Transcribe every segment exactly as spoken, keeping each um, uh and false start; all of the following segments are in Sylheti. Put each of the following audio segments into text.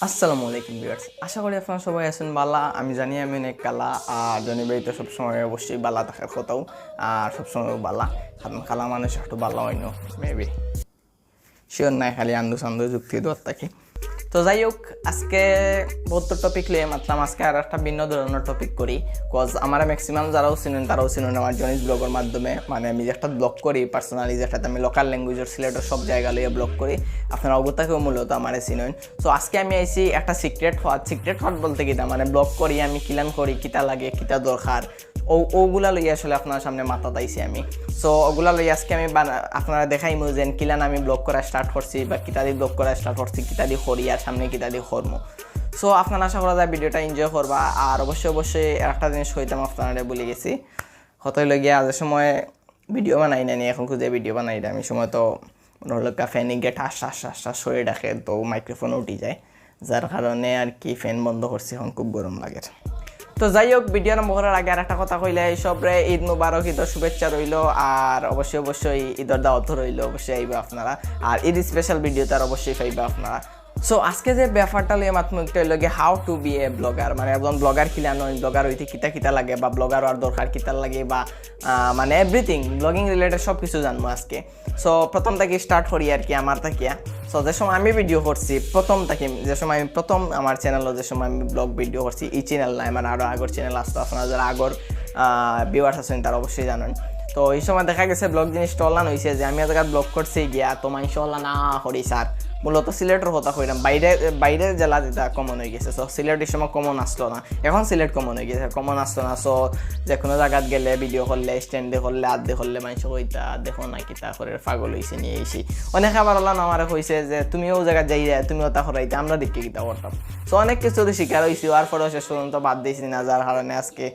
আসসালামু আলাইকুম ভিউয়ার্স, আশা করি আপনারা সবাই আছেন বালা। আমি জানি আমি অনেক কালা, আর জনি ভাই তো সবসময় অবশ্যই বালা থাকার কথাও, আর সবসময় বালা, কারণ কালা মানুষ একটু বালা অইনো, মেবি শিওর নাই, খালি আন্দু সান্দু যুক্তি দেওয়ার থাকি। তো যাই হোক, আজকে বহুত টপিক লইয়া মাতলাম, আজকে আর একটা ভিন্ন ধরনের টপিক করি। কজ আমার ম্যাক্সিমাম যারাও চিনেন, তারাও চিনেন আমার জনিস ব্লগের মাধ্যমে, মানে আমি যে একটা ব্লগ করি পার্সোনালি, যেটাতে আমি লোকাল ল্যাঙ্গুয়েজের সিলেটের সব জায়গা লইয়া ব্লগ করি, আপনারা অগু থাকেও মূলত আমারে চিনেন। তো আজকে আমি আইছি একটা সিক্রেট হওয়ার, সিক্রেট হওয়ার বলতে কিতা, মানে ব্লগ করি আমি কিলান করি, কিতা লাগে, কিতা দরকার, ও ওগুলা লইয়া আসলে আপনার সামনে মাতাত আইছি আমি। সো ওগুলা লইয়া আজকে আমি বানা- আপনারা দেখাইমু যে কিলান আমি ব্লগ করা স্টার্ট করছি বা কিতাদি ব্লগ করা স্টার্ট করছি, কিতাদি করি আর সামনে কিতাদি করমু। সো আপনারা আশা করা যায় ভিডিওটা এনজয় করবা। আর অবশ্যই অবশ্যই একটা জিনিস কইতাম আপনারা ভুলি গেছি, কথা হইল গিয়া যে সময় ভিডিও বানাই না নি, এখন খুঁজে ভিডিও বানাই না আমি, সময় তো মনে হলো ফ্যানে গিয়ে ঠাস ঠাস ঠাস ঠাস করে ডাকে, তো মাইক্রোফোন উঠি যায়, যার কারণে আর কি ফ্যান বন্ধ করছি, এখন খুব গরম লাগে। তো যাই হোক, ভিডিও আরম্ভ করার আগে আর একটা কথা কইলে, এই সবরে ঈদ মুবারক, ঈদের শুভেচ্ছা রইলো, আর অবশ্যই অবশ্যই ঈদের দাওয়াতও রইলো, অবশ্যই আইবা আপনারা। আর ঈদ স্পেশাল ভিডিও তার অবশ্যই পাইবা আপনারা। সো আজকে যে ব্যাপারটা লইয়া মাতমু একটা হইলো গিয়া how to be a blogger, মানে একজন ব্লগার কিলান অইন, ব্লগার হইতে কিতা কিতা লাগে বা ব্লগার হওয়ার দরকার কিতা লাগে বা আহ, মানে এভরিথিং ব্লগিং রিলেটেড সব কিছু জানবো আজকে। সো প্রথম থাকি স্টার্ট করি আর কি আমার থাকিয়া। সো যে সময় আমি ভিডিও করছি প্রথম থাকি, যে সময় আমি প্রথম আমার চ্যানেলও যে সময় আমি ব্লগ ভিডিও করছি, এই চ্যানেল নাই, মানে আরও আগর চ্যানেল আসতো, আপনারা যারা আগর ভিউয়ার্স আছেন তারা অবশ্যই জানেন। তো এই সময় দেখা গেছে ব্লগ জিনিসটা অনলাইন হয়েছে যে আমি এক জায়গায় ব্লগ করছি গিয়া, তো মানুষ অনলাইন না করি স্যার, মূলত সিলেটের কথা কইলাম, বাইরে বাইরের জেলা যেটা কমন হয়ে গেছে। সো সিলেট এই সময় কমন আসলো না, এখন সিলেট কমন হয়ে গেছে, কমন আসতো না। সো যে কোনো জায়গাত গেলে ভিডিও করলে, স্ট্যান্ডে করলে, আড্ডে করলে মানুষ কইতা দেখো না কিতা করে, পাগল হইছে নিয়ে এসে। অনেকে আবার অনলাইন আমারে কইছে যে তুমিও ওই জায়গাত যাই, তুমি ওটা করাইতে, আমরা দেখি কিতা করতাম। সো অনেক কিছু তো শিকার হইছি, আর পরেও শেষ পর্যন্ত বাদ দিছি না, যার কারণে আজকে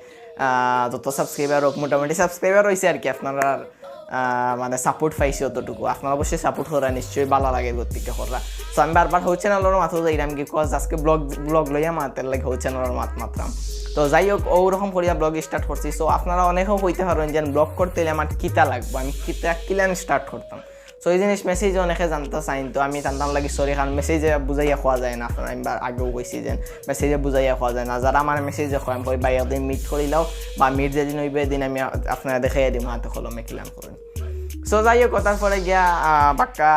আহ, যত সাবস্ক্রাইবার হোক, মোটামুটি সাবস্ক্রাইবার হইছে আর কি, আপনারা আহ, মানে সাপোর্ট পাইছি অতটুকু। আপনারা অবশ্যই সাপোর্ট করা নিশ্চয়ই ভালো লাগে গতিকে করা। তো আমি বারবার হৌ চ্যানেলর মাথাও যাইলাম কি কজ আজকে ব্লগ ব্লগ লইয়া মাতের লাগে হৌ চ্যানেলর মাত মাতলাম। তো যাই হোক, ওরকম করিয়া ব্লগ স্টার্ট করছি। সো আপনারা অনেকেও কইতে পারেন যে ব্লগ করতে হইলে আমার কিতা লাগবো, আমি কিতা কিলান স্টার্ট করতাম। সো এই জিনিস মেসেজে অনেকে জানতে চাইন, তো আমি জানতাম লাগি সরি, কারণ মেসেজে বুঝাইয়া কওয়া যায় না, আপনারা আমি বার আগেও কইছি যে মেসেজে বুঝাইয়া কওয়া যায় না। যারা আমার মেসেজে কয়, আমি কই ভাই একদিন মিট করিলাও, বা মিট যেদিন হইবে এদিন আমি আ- আপনারা দেখাইয়া দিমু হাতে কলমে কিলান করুন। সো যাই হোক, কথার পরে গিয়া আহ, বাক্কা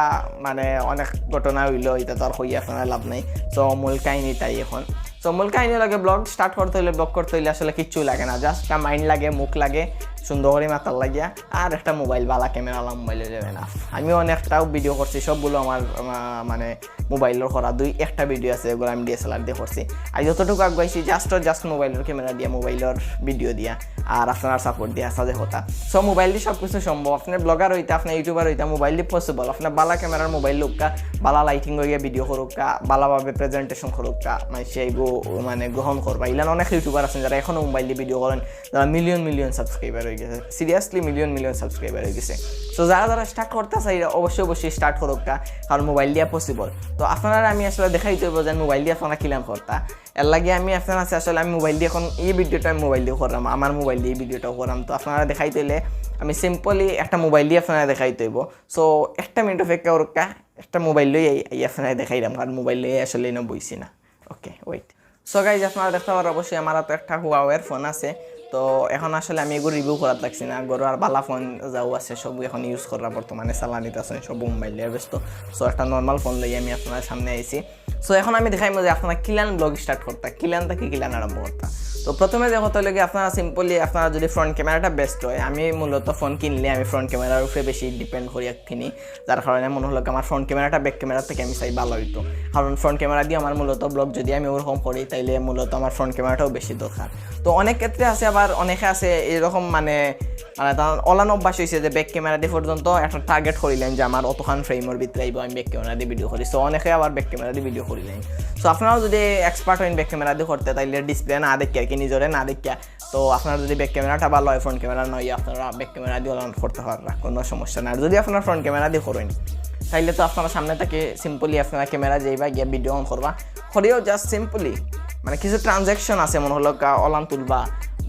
মানে অনেক ঘটনা হইলো, এটা তো আর কইয়া আপনারা লাভ নাই। সো মূল কাহিনী তাই এখন। সো মূল কাহিনী লাগে ব্লগ স্টার্ট করতে হইলে, ব্লগ করতে হইলে আসলে কিচ্ছু লাগে না, জাস্ট একটা মাইন্ড লাগে, মুখ লাগে, সুন্দর করে মাতার লাগিয়া, আর একটা মোবাইল, বালা ক্যামেরা আলা মোবাইল হইলে না। আমি অনেকটাও ভিডিও করছি, সবগুলো আমার আহ, মানে মোবাইলর করা, দুই একটা ভিডিও আছে, ওগুলো আমি ডিএসএলআর দিয়ে করছি। আর যতটুকু আগুয়াইছি জাস্ট জাস্ট মোবাইলর ক্যামেরা দিয়া, মোবাইলর ভিডিও দিয়া, আর আপনারা সাপোর্ট দিয়া আসা যে কথা। সো মোবাইল দিয়ে সব কিছু সম্ভব। আপনি ব্লগার হইতা, আপনি ইউটিউবার হইতা, মোবাইল দিয়ে পসিবল। আপনার বালা ক্যামেরার মোবাইল লোকটা, বালা লাইটিং হইয়া ভিডিও করুক্কা, বালাভাবে প্রেজেন্টেশন করুক্কা, মানে সেইগু মানে গ্রহণ করবা। ইলান অনেক ইউটিউবার আছেন যারা এখনো মোবাইল দিয়ে ভিডিও করেন, যারা মিলিয়ন মিলিয়ন সাবস্ক্রাইবার হয়ে গেছে, সিরিয়াসলি মিলিয়ন মিলিয়ন সাবস্ক্রাইবার হয়ে গেছে। তো যারা যারা স্টার্ট করতে চাই, অবশ্যই অবশ্যই স্টার্ট করুক্কা, কারণ মোবাইল দিয়া পসিবল। তো আপনারা আমি আসলে দেখাইতে হইব যে মোবাইল দিয়ে আপনারা কিলান করতা। এর লাগে আমি আপনার আছে আসলে আমি মোবাইল দিয়ে এখন এই ভিডিওটা আমি মোবাইল দিয়ে করলাম, আমার মোবাইল দিয়ে এই ভিডিওটাও করলাম। তো আপনারা দেখাইতে হইলে আমি সিম্পলি একটা মোবাইল দিয়ে আপনারা দেখাইতে হইব। সো একটা মিনিট অপেক্ষা করুক্কা, একটা মোবাইল লই আই, আই আপনারা দেখাইলাম, কারণ মোবাইল লই আসলে এনে বইছি না। ওকে, ওয়েট। সো গাইজ, আপনারা দেখতে পারেন অবশ্যই আমার হাতে একটা হুয়াওয়ের ফোন আছে। তো এখন আসলে আমি এগুলো রিভিউ করার লাগছি না, গরু আর বালা ফোন যাও আছে সব এখন ইউজ করা বর্তমানে চালানিত আছে সব মোবাইল নিয়ে ব্যস্ত। সো একটা নর্মাল ফোন লই আমি আপনার সামনে আইছি। সো এখন আমি দেখাইমু যে আপনারা কিলান ব্লগ স্টার্ট করতা, কিলান থাকি কিলান আরম্ভ করতা। তো প্রথমে যে কথা হলো কি, আপনারা সিম্পলি আপনারা যদি ফ্রন্ট ক্যামেরাটা বেস্ট হয়, আমি মূলত ফোন কিনলে আমি ফ্রন্ট ক্যামেরার উপরে বেশি ডিপেন্ড করি কিনি, যার কারণে মনে হলো আমার ফ্রন্ট ক্যামেরাটা ব্যাক ক্যামেরা থেকে আমি চাই ভালো হইতো। কারণ ফ্রন্ট ক্যামেরা দিয়ে আমার মূলত ব্লগ যদি আমি ওরকম করি, তাইলে মূলত আমার ফ্রন্ট ক্যামেরাটাও বেশি দরকার। তো অনেক ক্ষেত্রে আছে, আবার অনেকে আছে এরকম মানে মানে তার অলান অভ্যাস হয়েছে যে ব্যাক ক্যামেরা দিয়ে পর্যন্ত একটা টার্গেট করিলেন যে আমার অতখান ফ্রেমর ভিতরে আইব, আমি ব্যাক ক্যামেরা দিয়ে ভিডিও করি। সো অনেকে আবার ব্যাক ক্যামেরা দিয়ে ভিডিও করিলেন। সো আপনারাও যদি এক্সপার্ট হইন ব্যাক ক্যামেরা দিয়ে করতে, তাইলে ডিসপ্লে না দেখে আর কি, নিজরে না দেখে। তো আপনার যদি ব্যাক ক্যামেরাটা ভালো হয়, ফ্রন্ট ক্যামেরা নয়, আপনারা ব্যাক ক্যামেরা দিয়ে অলান করতে পাররা, কোনো সমস্যা নাই। আর যদি আপনার ফ্রন্ট ক্যামেরা দিয়ে করেন, তাইলে তো আপনারা সামনে থেকে সিম্পলি আপনারা ক্যামেরা যাইবা, গিয়া ভিডিও অন করবা, করিও জাস্ট সিম্পলি মানে কিছু ট্রানজ্যাকশন আছে, মনে হলো কা- অলান তুলবা,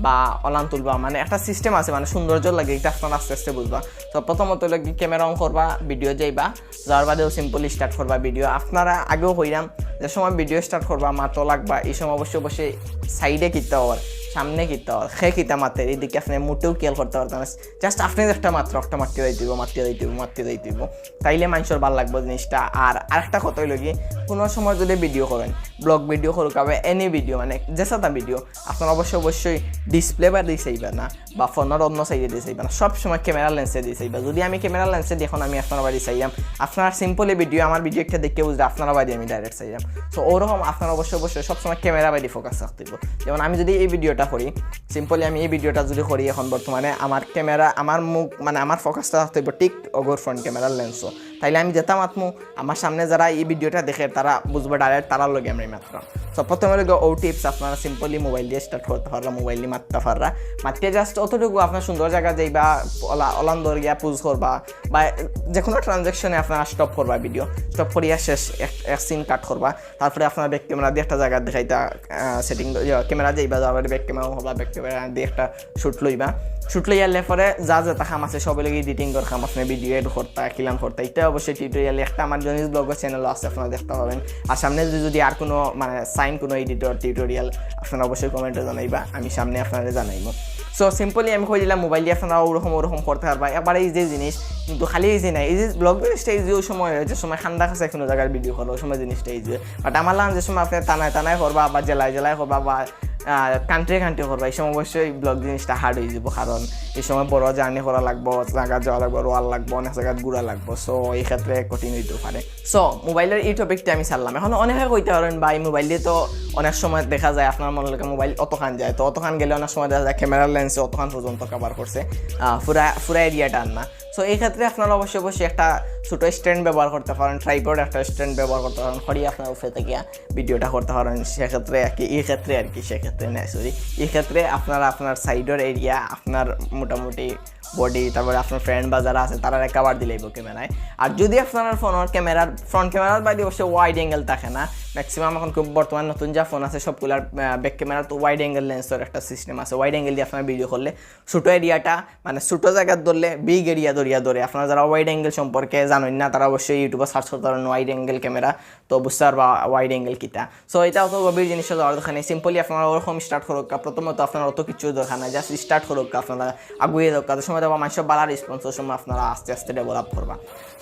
বা অলান তুলবা, মানে একটা সিস্টেম আছে, মানে সৌন্দর্য লাগে, এটা আপনারা আস্তে আস্তে বুঝবা। তো প্রথমত হইলো কি, ক্যামেরা অন করবা, ভিডিও যাইবা, যাওয়ার বাদেও সিম্পলি স্টার্ট করবা ভিডিও। আপনারা আগেও কইরাম, যে সময় ভিডিও স্টার্ট করবা, মাতো লাগবা, এই সময় অবশ্যই অবশ্যই সাইডে কিতা অর, সামনে কিতা অর, হে কিতা মাতের, এদিকে আপনি মোটেও খেয়াল করতে পারতেন না। জাস্ট আপনি একটা মাত্র একটা মাতিয়ে যাইতে হইব, মাতিয়ে যাইতে হইব, মাতিয়ে যাইতে হইব, তাইলে মানুষের ভালো লাগবো জিনিসটা। আর আরেকটা কথা হইলো কি, কোনো সময় যদি ভিডিও করেন, ব্লগ ভিডিও করুক বা এনি ভিডিও, মানে যেসাতা ভিডিও, আপনার অবশ্যই অবশ্যই ডিসপ্লে বাদে চাইবা না বা ফোনের অন্য সাইডে দিয়ে চাইবা না, সব সময় ক্যামেরা লেন্সে দিয়ে চাইবা। যদি আমি ক্যামেরা লেন্সে দিয়ে এখন আমি আপনার বাড়ি চাইলাম, আপনারা সিম্পলি ভিডিও, আমার ভিডিও একটা দেখে বুঝলে আপনার বাড়ি আমি ডাইরেক্ট চাইলাম। তো ওরকম আপনার অবশ্যই অবশ্যই সবসময় ক্যামেরা বাদে ফোকাস রাখতে হইব। যেমন আমি যদি এই ভিডিওটা করি, সিম্পলি আমি এই ভিডিওটা যদি করি এখন বর্তমানে, আমার ক্যামেরা, আমার মুখ, মানে আমার ফোকাসটা রাখতে হইব ঠিক ওগর ফ্রন্ট ক্যামেরার লেন্সও। তাইলে আমি যেটা মাতমু, আমার সামনে যারা এই ভিডিওটা দেখে, তারা বুঝবো ডাইরেক্ট তারার লগে আমি মাতলাম। তো প্রথমে লগে ও টিপস, আপনারা সিম্পলি মোবাইল দিয়ে স্টার্ট করতে পারবা, মোবাইল দিয়ে মাততে পারবা। মাতিয়ে জাস্ট অতটুকু আপনার সুন্দর জায়গা যাইবা, ওলা অলান দৌড় গিয়া পোজ করবা, বা যে কোনো ট্রানজ্যাকশনে আপনারা স্টপ করবা, ভিডিও স্টপ করিয়া শেষ এক সিন কাট করবা। তারপরে আপনারা ব্যাক ক্যামেরা দিয়ে একটা জায়গা দেখাইতা, সেটিং ক্যামেরা যাইবা, যাওয়ার ব্যাক ক্যামেরা হবা, ব্যাক ক্যামেরা দিয়ে একটা শ্যুট লইবা। শ্যুট লইয়ার পরে যা যেটা কাম আছে সবই লগে এডিটিংর কাম, আপনি ভিডিও এড করতা, কিলান করতা, এটা অবশ্যই টিউটোরিয়াল একটা আমার জনিস ব্লগ চ্যানেল আছে, আপনারা দেখতে পাবেন। আর সামনে যদি যদি আর কোনো মানে সাইন কোনো এডিটর টিউটোরিয়াল, আপনারা অবশ্যই কমেন্টে জানাইবা, আমি সামনে আপনারা জানাইবো। সো সিম্পলি আমি কই দিলাম, মোবাইল দিয়ে আপনারা ওরকম ওরকম করতে পারবা, একবারে ইজি জিনিস। কিন্তু খালি ইজি না, ইজি ব্লগ জিনিসটা ইজি ওই সময় হয় যে সময় খান্দা খাসা কোনো জায়গার ভিডিও করো, ওই সময় জিনিসটা ইজি হয়। বাট আমার লাগান যে সময় আপনি টানায় টানায় করবা বা জেলায় জেলায় করবা বা কান্ট্রি কান্ট্রি করবা, এই সময় অবশ্যই ব্লগ জিনিসটা হার্ড হয়ে যাবো, কারণ এই সময় বড় জার্নি করা লাগবো, জায়গা যাওয়া লাগবো, রোয়াল লাগবো, অনেক জায়গা ঘুরা লাগবো। সো এই ক্ষেত্রে কঠিন হইতে পারে। সো মোবাইলের এই টপিকটা আমি ছাড়লাম। এখন অনেকে কইতে পারেন, ভাই মোবাইল দিয়ে তো অনেক সময় দেখা যায় আপনার মনে লাগে মোবাইল অতখান যায়, তো অতখান গেলে অনেক সময় দেখা যায় ক্যামেরার লেন্সে অতখান পর্যন্ত কভার করছে, আহ, পুরা পুরা এরিয়াটা আর না। সো এই ক্ষেত্রে আপনারা অবশ্যই অবশ্যই একটা ছোটো স্ট্যান্ড ব্যবহার করতে পারেন, ট্রাইপড একটা স্ট্যান্ড ব্যবহার করতে পারেন, খড়ি আপনার উপরে থেকে ভিডিওটা করতে পারেন। সেক্ষেত্রে আর কি, এই ক্ষেত্রে আর কি, সেক্ষেত্রে না, সরি, এই ক্ষেত্রে আপনারা আপনার সাইডর এরিয়া, আপনার মোটামুটি বডি, তারপরে আপনার ফ্রেন্ড বা যারা আছে তারা কভার দিলাইব ক্যামেরায়। আর যদি আপনার ফোনের ক্যামেরার ফ্রন্ট ক্যামেরার বাইরে অবশ্যই ওয়াইড অ্যাঙ্গেল থাকে না, ম্যাক্সিমাম এখন খুব বর্তমান নতুন যা ফোন আছে সবগুলার ব্যাক ক্যামেরা তো ওয়াইড অ্যাঙ্গেল লেন্সর একটা সিস্টেম আছে, ওয়াইড অ্যাঙ্গেল দিয়ে আপনার ভিডিও করলে ছোটো এরিয়াটা মানে ছোটো জায়গার ধরলে বিগ এরিয়া ধরিয়া ধরে। আপনারা যারা ওয়াইড অ্যাঙ্গেল সম্পর্কে জানেন না, তারা অবশ্যই ইউটিউবে সার্চ করতে পারেন ওয়াইড অ্যাঙ্গেল ক্যামেরা, তো বুঝতে পারবা ওয়াইড অ্যাঙ্গেল কিতা। সো এটা অত গভীর জিনিসে যাওয়ার দরকার নেই, সিম্পলি আপনারা ওরকম স্টার্ট করুক, প্রথমত আপনারা অত কিছু দরকার নাই, জাস্ট স্টার্ট করুক, আপনারা আগুয়ে যাউক, কাজের সময় দেখবা মানুষের বালা রেসপন্স, ওই সময় আপনারা আস্তে আস্তে ডেভেলপ করবা।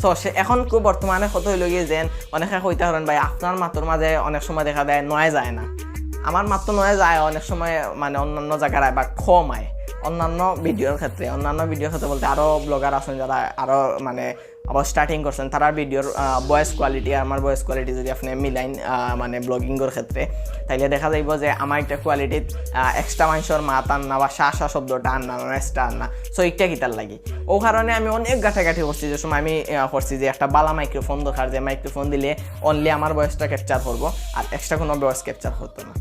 সো সে এখন খুব বর্তমানে কত হইল গিয়ে যেন অনেকে কইতে পারেন, ভাই আপনার মাতর মাঝে অনেক সময় দেখা যায় নয় যায় না, আমার মাত তো নয় যায় অনেক সময়, মানে অন্যান্য জায়গার আয় বা কম আয়, অন্যান্য ভিডিওর ক্ষেত্রে, অন্যান্য ভিডিওর ক্ষেত্রে বলতে আরও ব্লগার আছেন যারা আরও মানে আবার স্টার্টিং করছেন, তারার ভিডিওর ভয়েস কোয়ালিটি আর আমার ভয়েস কোয়ালিটি যদি আপনি মিলাইন, আহ, মানে ব্লগিংয়ের ক্ষেত্রে, তাইলে দেখা যাইব যে আমার একটা কোয়ালিটিত এক্সট্রা মানুষের মাত আন না বা শা শা শব্দটা আন না, নয়েজটা আন না। সো একটা কিতার লাগি, ও কারণে আমি অনেক ঘাটাঘাটি করছি, যে সময় আমি আহ, করছি যে একটা বালা মাইক্রোফোন দরকার, যে মাইক্রোফোন দিলে অনলি আমার ভয়েসটা ক্যাপচার করবো, আর এক্সট্রা কোনো ভয়েস ক্যাপচার করতো না।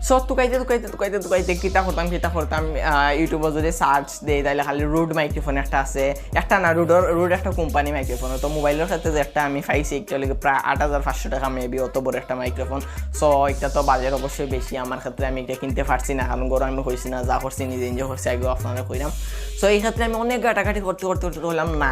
সো তুকাইতে তুকাইতে তুকাইতে তুকাইতে কিতা করতাম, কিতা করতাম, আহ, ইউটিউবে যদি সার্চ দেই, তাইলে খালি রোড মাইক্রোফোন একটা আছে, একটা না, রোডর, রোড একটা কোম্পানি মাইক্রোফোন। তো মোবাইলের ক্ষেত্রে যে একটা আমি পাইছি, একটা হলো গিয়ে প্রায় আট হাজার পাঁচশো টাকা মেবি, অত বড় একটা মাইক্রোফোন। সো এটা তো বাজেট অবশ্যই বেশি, আমার ক্ষেত্রে আমি এটা কিনতে পারছি না, কারণ গরম আমি কইছি না, যা করছি নিজে এনজয় করছি, আগেও আপনারা কইলাম। সো এই ক্ষেত্রে আমি অনেক ঘাটাঘাটি করতে করতে করতে হইলাম না,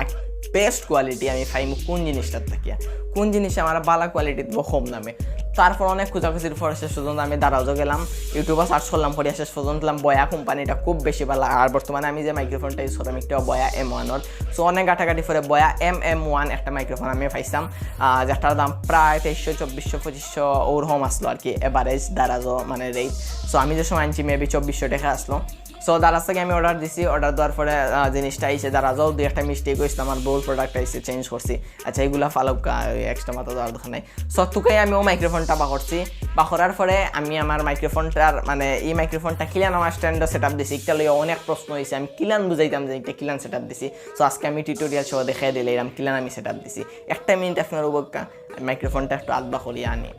বেস্ট কোয়ালিটি আমি পাইমু কোন জিনিসটার থাকিয়া, কোন জিনিসে আমার বালা কোয়ালিটি দিব কম দামে। তারপর অনেক খোঁজাখুঁজির পরে শেষ পর্যন্ত আমি দারাজও গেলাম, ইউটিউবে সার্চ করলাম, করিয়া শেষ পর্যন্ত পেলাম বয়া কোম্পানিটা খুব বেশি ভালো। আর বর্তমানে আমি যে মাইক্রোফোনটা ইউজ করলাম, একটা বয়া এম ওয়ানর। সো অনেক ঘাটাঘাটি পরে বয়া এম এম ওয়ান একটা মাইক্রোফোন আমি পাইছিলাম, আহ, যেটার দাম প্রায় তেইশশো, চব্বিশশো, পঁচিশশো ওরকম আসলো আর কি, এভারেজ দারাজও মানে রেট। সো আমি যে সময় আনছি মেবি চব্বিশশো টাকা আসলো। সো দারাজ থেকে আমি অর্ডার দিছি, অর্ডার দেওয়ার পরে আহ, জিনিসটা আইছে, দারাজও দুই একটা মিস্টেক হয়েছিল, আমার ভুল প্রোডাক্ট আইছে, চেঞ্জ করছি। আচ্ছা, এগুলা ফালাউক্কা, এক্সট্রা মাথা দেওয়ার দরকার নাই। সো তুকাই আমি ও মাইক্রোফোনটা বা করছি, বা করার পরে আমি আমার মাইক্রোফোনটার মানে এই মাইক্রোফোনটা কিলান আমার স্ট্যান্ডও সেট আপ দিছি, একটা লইয়া অনেক প্রশ্ন হয়েছে, আমি কিলান বুঝাইতাম যে এটা কিলান সেট আপ দিছি। সো আজকে আমি টিউটোরিয়াল সহ দেখাই দিলে এরকম কিলান আমি সেট আপ দিছি। একটা মিনিট আপনার উপেক্ষা, আমি মাইক্রোফোনটা একটু আদবা করি আনি।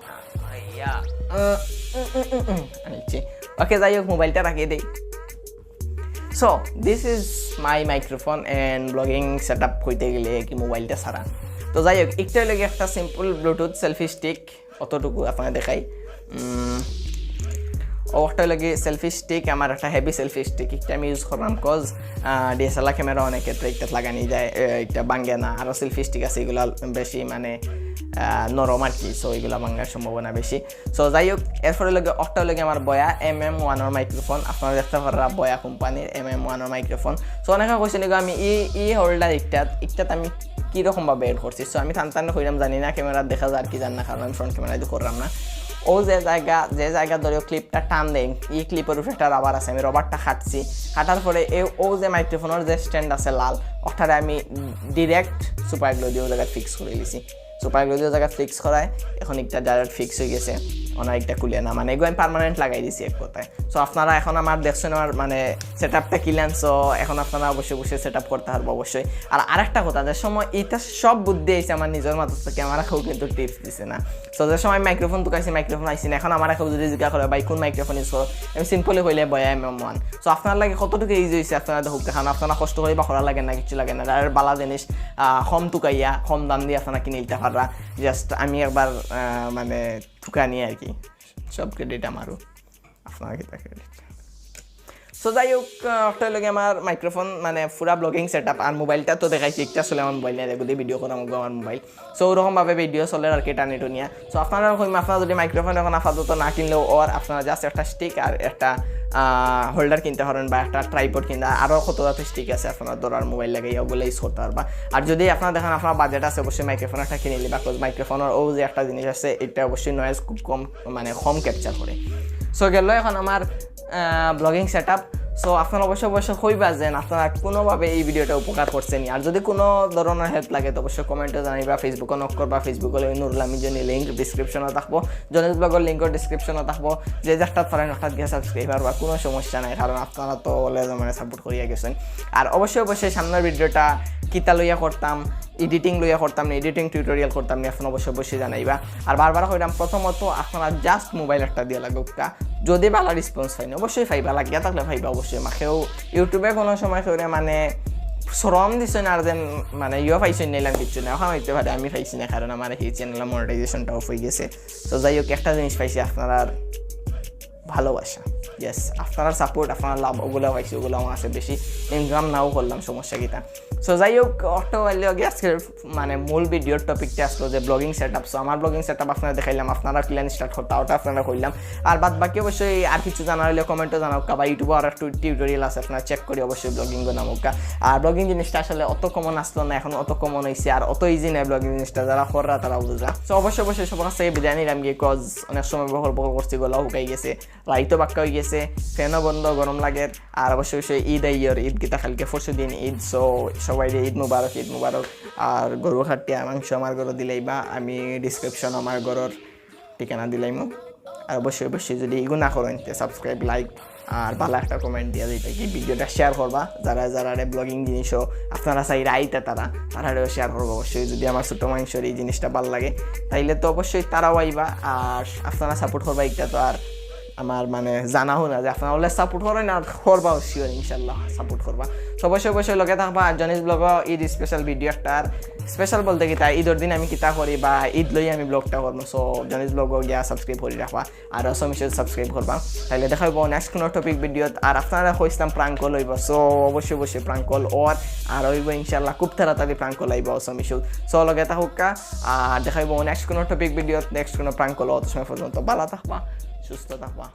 আচ্ছা, ওকে, যাই হোক, মোবাইলটা রাখিয়ে দেই। So this is my microphone and blogging set up হইতে গেলে কি মোবাইলটা ছাড়া। তো যাই হোক, একটা হইলে কি একটা সিম্পল ব্লুটুথ সেলফি স্টিক, অতটুকু আপনারা দেখাই। উম, ও একটা লাগে সেলফি স্টিক, আমার একটা হেভি সেলফি স্টিক, একটা আমি ইউজ করলাম, কজ ডিএসএলআর ক্যামেরা অনেক ক্ষেত্রে একটা লাগানি যায়, এ, একটা ভাঙে না। আরও সেলফি স্টিক আছে, এগুলা বেশি মানে আহ, নরম আর কি, সো এগুলা ভাঙার সম্ভাবনা বেশি। সো যাই হোক, এরপরে লাগে একটা লাগে আমার বয়া এম এম ওয়ানর মাইক্রোফোন, আপনারা দেখতে পাররা বয়া কোম্পানির এম এম ওয়ানর মাইক্রোফোন। সো অনেকে কইছেন, "এগো আমি ই ই হোল্ডার একটা একটা আমি কীরকমভাবে এড করছি?" সো আমি টান টান কইলাম, জানি না ক্যামেরা দেখা যায় কি জান না, কারণ আমি ফ্রন্ট ক্যামেরা দিয়ে করলাম না। ও যে জায়গা যে জায়গা ধরে ক্লিপটা টান দেয়, ই ক্লিপের উপরে একটা রাবার আছে, আমি রাবারটা কাটছি, কাটার পরে এ ও যে মাইক্রোফোনের যে স্ট্যান্ড আছে লাল, ওটারে আমি ডিরেক্ট সুপার গ্লু দিয়ে ও জায়গায় ফিক্স করে দিছি। সুপার গ্লু দিয়ে ও জায়গায় ফিক্স করায়, এখন একটা ডাইরেক্ট ফিক্স হয়ে গেছে, ওনার একটা খুলে না, মানে এগুলো আমি পার্মানেন্ট লাগাই দিছি এক কথায়। সো আপনারা এখন আমার দেখছেন আমার মানে সেট আপটা কিলান, সো এখন আপনারা অবশ্যই অবশ্যই সেট আপ করতে পারবো অবশ্যই। আর আরেকটা কথা, যে সময় এটা সব বুদ্ধি আইছে আমার নিজের মাথা থেকে, আমার কেউ কিন্তু টিপস দিছে না। সো যে সময় মাইক্রোফোন তুকাইছি, মাইক্রোফোন আইছি না, এখন আমার কেউ যদি জিজ্ঞাসা করে, "ভাই কোন মাইক্রোফোন ইউজ করো?" আমি সিম্পলি কইলে বয়া এম এম ওয়ান। সো আপনার লাগে কতটুকু ইজি হয়েছে আপনারা দেখুক, কারণ আপনারা কষ্ট করে বা করা লাগে না, কিছু লাগে না, আর ভালো জিনিস আহ, কম তুকাইয়া কম দাম দিয়ে আপনারা কিনে নিতে পাররা। জাস্ট আমি একবার আহ, মানে তুকানি আর কি, সব ক্রেডিট আমারও, আপনারা কিতা ক্রেডিট। সো যাই হোক, আহ, একটা লাগে আমার মাইক্রোফোন মানে পুরা ব্লগিং সেট আপ, আর মোবাইলটা তো দেখাইছি, একটা আসলে আমার মোবাইল নিয়ে দেখো ভিডিও করাম আমার মোবাইল। সো ওরকমভাবে ভিডিও চলে আর কি টানি টুনিয়া। সো আপনারা কইম, আপনারা যদি মাইক্রোফোন এখন আপাতত না কিনলেও ওর, আপনারা জাস্ট একটা স্টিক আর একটা হোল্ডার কিনতে পারেন বা একটা ট্রাইপড কিনতে, আরও কত জাতের স্টিক আছে আপনারা ধরার মোবাইল লাগাইয়া ওগুলো ইউজ করতে পারবা। আর যদি আপনারা দেখেন আপনার বাজেট আছে, অবশ্যই মাইক্রোফোন একটা কিনে নিবা, কজ মাইক্রোফোনের ও যে একটা জিনিস আছে, এটা অবশ্যই নয়েজ খুব কম, মানে কম ক্যাপচার করে। সো গেল এখন আমার ব্লগিং সেট আপ। সো আপনারা অবশ্যই অবশ্যই কইবা যে আপনারা কোনোভাবে এই ভিডিওটা উপকার করছেন, আর যদি কোনো ধরনের হেল্প লাগে তো অবশ্যই কমেন্টে জানাইবা, ফেসবুকে নক করবা, ফেসবুকে নুরুল আমিন জনি, লিঙ্ক ডিসক্রিপশনে থাকবো, জনিস ব্লগর লিঙ্কও ডিসক্রিপশনে থাকবো। যে যেটা পারেন হঠাৎ গিয়ে সাবস্ক্রাইব করবা, কোনো সমস্যা নাই, কারণ আপনারা তো অলওয়েজ মানে সাপোর্ট করিয়া গেছেন। আর অবশ্যই অবশ্যই সামনের ভিডিওটা কিতা লইয়া করতাম, এডিটিং লইয়া করতাম না, এডিটিং টিউটোরিয়াল করতাম না, আপনারা অবশ্যই অবশ্যই জানাইবা। আর বারবার কইলাম, প্রথমত আপনারা জাস্ট মোবাইল একটা দিয়ে লাগুক্কা, যদি ভালো রেসপন্স পাইন অবশ্যই পাইবা, লাগিয়া থাকলে পাইবা অবশ্যই। মাকেও ইউটিউবে কোনো সময় কেউ মানে শ্রম দিছে না, আর যেন মানে ইয়ে পাইছেন নিলাম কিচ্ছু না, এখন হইতে পারে আমি পাইছি না, কারণ আমার এই চ্যানেল মনিটাইজেশনটা অফ হয়ে গেছে। তো যাই হোক, একটা জিনিস পাইছি, আপনারা ভালোবাসা, ইয়েস, আপনার সাপোর্ট, আপনার লাভ, ওগুলো পাইছি, ওগুলো আমার কাছে বেশি। ইনকাম নাও করলাম, সমস্যা কিতা? সো যাই হোক, অটো আজকে মানে মূল ভিডিওর টপিকটা আসলো যে ব্লগিং সেট আপ। সো আমার ব্লগিং সেট আপ আপনারা দেখাইলাম, আপনারা প্ল্যান স্টার্ট করতে ওটা আপনারা কইলাম। আর বাদ বাকি অবশ্যই আর কিছু জানা হইলে কমেন্টে জানাউক্কা, বা ইউটিউবে আর একটু টিউটোরিয়াল আছে, আপনারা চেক করি অবশ্যই ব্লগিং নামুক্কা। আর ব্লগিং জিনিসটা আসলে অত কমন আসলো না, এখন অত কমন হয়েছে, আর অত ইজি নয় ব্লগিং জিনিসটা, যারা কররা তারা বুঝা। তো অবশ্যই অবশ্যই সবার কাছে বিদায় নিলাম গিয়ে, কজ অনেক সময় বকর বকর করছি, গলা শুকাই গেছে, লাইটও বাক্কা হয়ে গেছে, ফ্যানও বন্ধ, গরম লাগে। আর অবশ্যই অবশ্যই ঈদ আইয়র, ঈদ কিতা কালকে পরশু দিন ঈদ। সো সবাই ঈদ মুবারক, ঈদ মুবারক। আর গরু কাটিয়া মাংস আমার গরু দিলাইবা, আমি ডিসক্রিপশন আমার গরুর ঠিকানা দিলাইমু। আর অবশ্যই অবশ্যই যদি এগু না করেন, তে সাবস্ক্রাইব, লাইক আর ভালো একটা কমেন্ট দিয়া দিতে কি ভিডিওটা শেয়ার করবা। যারা যারা ব্লগিং জিনিসও আপনারা চাই রাইতা তারা, তারারেও শেয়ার করবো অবশ্যই। যদি আমার ছোটো মাংসর এই জিনিসটা ভালো লাগে, তাইলে তো অবশ্যই তারাও আইবা। আর আপনারা সাপোর্ট করবা, একটা তো আর আমার মানে জানা হো না যে আপনারা বলে সাপোর্ট করেন, আর করবাও শিওর ইনশাল্লাহ সাপোর্ট করবা। তো অবশ্যই অবশ্যই লগে থাকবা। আর জনিস ব্লগও ঈদ স্পেশাল ভিডিও একটা, আর স্পেশাল বলতে কিতা, ঈদর দিন আমি কিতা করি বা ঈদ লই আমি ব্লগটা করবো। সো জনিস ব্লগও গিয়া সাবস্ক্রাইব করি রাখবা, আর অসম ইস্যু সাবস্ক্রাইব করবা। তাইলে দেখা হইব নেক্সট কোনো টপিক ভিডিওত। আর আপনারা কইছিলাম প্রাঙ্ক কল হইব, সো অবশ্যই অবশ্যই প্রাঙ্ক কল ওর আর হইব ইনশাল্লাহ, খুব তাড়াতাড়ি প্রাঙ্ক কল আইব অসম ইস্যু। সো লগে থাকুক্কা, আর দেখা হইব নেক্সট কোনো টপিক ভিডিওত, নেক্সট কোনো প্রাঙ্ক কল। অত সময় পর্যন্ত ভালো থাকবা, সুস্থ থাকবা।